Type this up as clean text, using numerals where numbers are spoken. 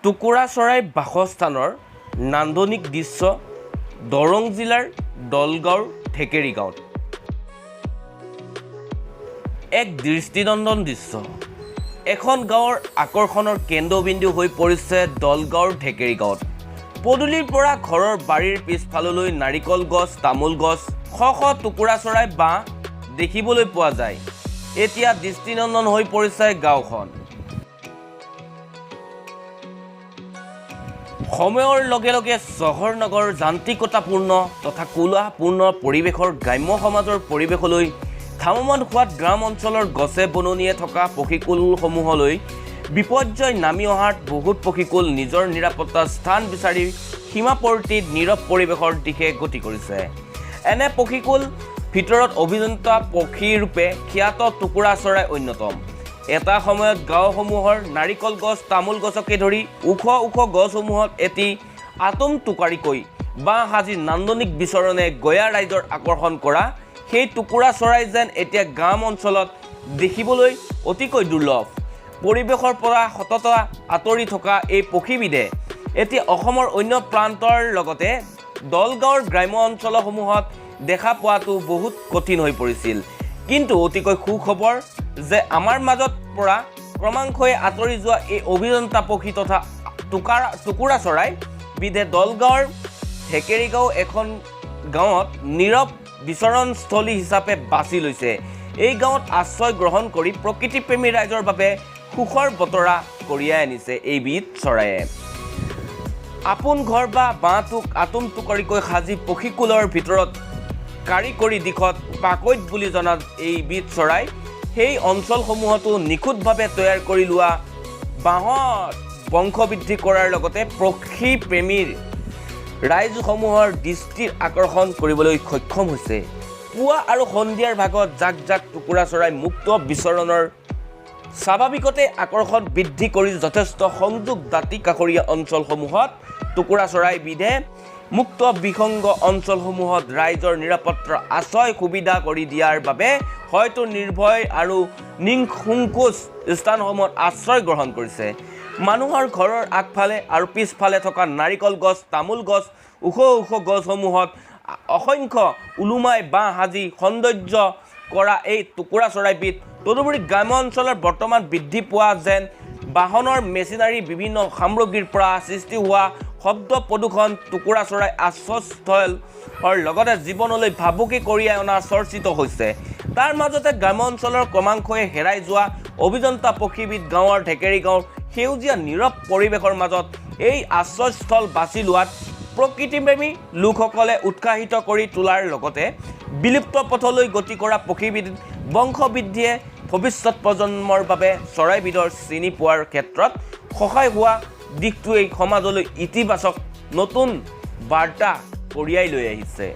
টোকোৰা চৰাইৰ বাসস্থানৰ নান্দনিক দৃশ্য দৰং জিলাৰ দলগাঁৱৰ ঢেকেৰী গাঁৱত এক দৃষ্টিনন্দন দৃশ্য। এখন গাঁৱৰ আকৰ্ষণৰ কেন্দ্ৰবিন্দু হৈ পৰিছে দলগাঁৱৰ ঢেকেৰী গাঁৱত। পদূলিৰ পৰা ঘৰৰ বাৰীৰ পিছফাললৈ নাৰিকল গছ, তামোল গছ, শ শ টুকুৰা চৰাই বাঁহ দেখিবলৈ পোৱা যায়। এতিয়া দৃষ্টিনন্দন হৈ পৰিছে গাঁওখন। সময়ৰ লগে লগে চহৰ নগৰ যান্ত্ৰিকতাপূৰ্ণ তথা কোলাহপূৰ্ণ পৰিৱেশৰ গ্ৰাম্য সমাজৰ পৰিৱেশলৈ ধাৱমান হোৱাত গ্ৰাম অঞ্চলৰ গছে বননিয়ে থকা পক্ষীকুলসমূহলৈ বিপৰ্যয় নামি অহাত বহুত পক্ষীকুল নিজৰ নিৰাপত্তা স্থান বিচাৰি সীমাৱৰ্তী নীৰৱ পৰিৱেশৰ দিশে গতি কৰিছে। এনে পক্ষীকুল ভিতৰত অভিযন্তা পক্ষীৰূপে খ্যাত টুকুৰা চৰাই অন্যতম। এটা সময়ত গাঁওসমূহৰ নাৰিকল গছ, তামোল গছকে ধৰি ওখ ওখ গছসমূহত এটি আটোম টোকাৰিকৈ বাঁহ সাজি নান্দনিক বিচৰণে গঞা ৰাইজৰ আকৰ্ষণ কৰা সেই টুকুৰা চৰাই যেন এতিয়া গ্ৰাম অঞ্চলত দেখিবলৈ অতিকৈ দুৰ্লভ। পৰিৱেশৰ পৰা সততে আঁতৰি থকা এই পক্ষীবিধে এতিয়া অসমৰ অন্য প্ৰান্তৰ লগতে দলগাঁৱৰ গ্ৰাম্য অঞ্চলসমূহত দেখা পোৱাটো বহুত কঠিন হৈ পৰিছিল। কিন্তু অতিকৈ সুখবৰ যে আমাৰ মাজত পৰা ক্ৰমান্বয়ে আঁতৰি যোৱা এই অভিযন্তা পক্ষী তথা টুকুৰা চৰাই বিধে দলগাঁৱৰ ঢেকেৰীগাঁও এখন গাঁৱত নীৰৱ বিচৰণস্থলী হিচাপে বাছি লৈছে। এই গাঁৱত আশ্ৰয় গ্ৰহণ কৰি প্ৰকৃতিপ্ৰেমী ৰাইজৰ বাবে সুখৰ বতৰা কঢ়িয়াই আনিছে এইবিধ চৰাইয়ে। আপোন ঘৰ বা বাঁহটোক আটোম টোকাৰিকৈ সাজি পক্ষীকুলৰ ভিতৰত কাৰিকৰী দিশত পাকৈত বুলি জনা এইবিধ চৰাই সেই অঞ্চলসমূহতো নিখুঁতভাৱে তৈয়াৰ কৰি লোৱা বাঁহত বংশবৃদ্ধি কৰাৰ লগতে পক্ষীপ্ৰেমীৰ ৰাইজসমূহৰ দৃষ্টিৰ আকৰ্ষণ কৰিবলৈ সক্ষম হৈছে। পুৱা আৰু সন্ধিয়াৰ ভাগত জাক জাক টুকুৰা চৰাই মুক্ত বিচৰণৰ স্বাভাৱিকতে আকৰ্ষণ বৃদ্ধি কৰি যথেষ্ট সংযোগ দাঁতি কাষৰীয়া অঞ্চলসমূহত টুকুৰা চৰাইবিধে মুক্ত বিসংগ অঞ্চলসমূহত ৰাইজৰ নিৰাপত্তাৰ আশ্ৰয় সুবিধা কৰি দিয়াৰ বাবে হয়তো নিৰ্ভয় আৰু নিঃসংকোচ স্থানসমূহত আশ্ৰয় গ্ৰহণ কৰিছে। মানুহৰ ঘৰৰ আগফালে আৰু পিছফালে থকা নাৰিকল গছ, তামোল গছ, ওখ ওখ গছসমূহত অসংখ্য ওলোমাই বাঁহ সাজি সৌন্দৰ্য কৰা এই টুকুৰা চৰাইবিধ তদুপৰি গ্ৰাম্য অঞ্চলৰ বৰ্তমান বৃদ্ধি পোৱা যেন বাহনৰ মেচিনাৰী বিভিন্ন সামগ্ৰীৰ পৰা সৃষ্টি হোৱা শব্দ প্ৰদূষণ টুকুৰা চৰাই আশ্ৰয়স্থলৰ লগতে জীৱনলৈ ভাবুকি কঢ়িয়াই অনা চৰ্চিত হৈছে। তাৰ মাজতে গ্ৰাম্য অঞ্চলৰ ক্ৰমান্বয়ে হেৰাই যোৱা অভিযন্তা পক্ষীবিধ গাঁৱৰ ঢেকেৰী গাঁৱৰ সেউজীয়া নীৰৱ পৰিৱেশৰ মাজত এই আশ্ৰয়স্থল বাছি লোৱাত প্ৰকৃতিপ্ৰেমী লোকসকলে উৎসাহিত কৰি তোলাৰ লগতে বিলুপ্ত পথলৈ গতি কৰা পক্ষীবিধ বংশবৃদ্ধিয়ে ভৱিষ্যত প্ৰজন্মৰ বাবে চৰাইবিধৰ চিনি পোৱাৰ ক্ষেত্ৰত সহায় হোৱা দিশটোৱেই সমাজলৈ ইতিবাচক নতুন বাৰ্তা কঢ়িয়াই লৈ আহিছে।